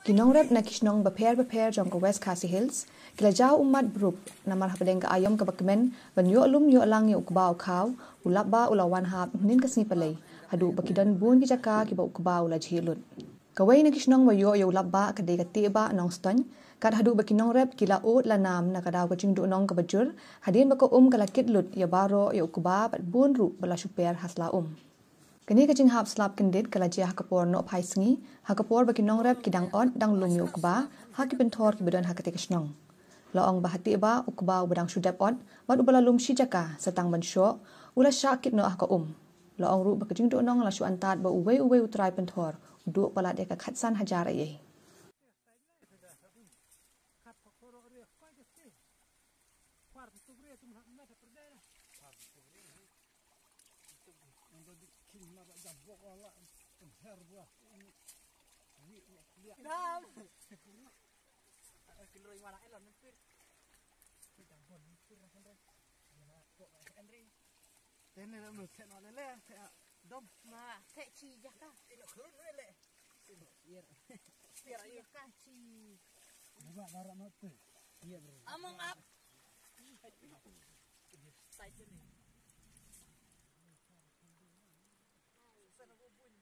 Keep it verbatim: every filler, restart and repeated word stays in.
Ki nongrep na ki shnong bapher bapher jong ka West Khasi Hills ki la jaw ummat bha namar hapdeng ka aïom kaba kmen ban ïoh lum ïoh lang ïa u kba u khaw, u lap bah u la wan hap hynnin ka sngi Palei, haduh ba ki don bun ki jaka kiba u kba u la jhieh lut. Kawei na ki shnong ba ïoh ïa u lap bah ka dei ka Tiehbah Nongstoiñ, kat haduh ba ki nongrep ki la ud la nam na ka daw ka jingduh nong kaba jur, hadien ba ka um ka la kit lut ïa baroh ïa u kba bad bun ruh ba la shu per ha sla um. Kane ka jinghap slap kyndit ka la jia ha ka por nohphai sngi, ha ka por ba ki nongrep ki dang ot dang lum ïa u kba ha ki pynthor kiba don ha katei ka shnong. La ong ba ha Tiehbah u kba uba dang shu dep ot bad uba la lum shi jaka sa tang ban shoh, u la shah kit noh ha ka um. La ong ruh ba ka jingduh nong la shu antad ba uwei uwei u trai pynthor u duh palat ïa ka khatsan hajar eiei. Tene la mel tene la le, tene dom. Ma, te chi jaka. Ino khun le. Ino sier. Sier ayo. Jaka chi. Buka dara no te. Iya, bro. Among up. Sai jeni. Sana bo bun.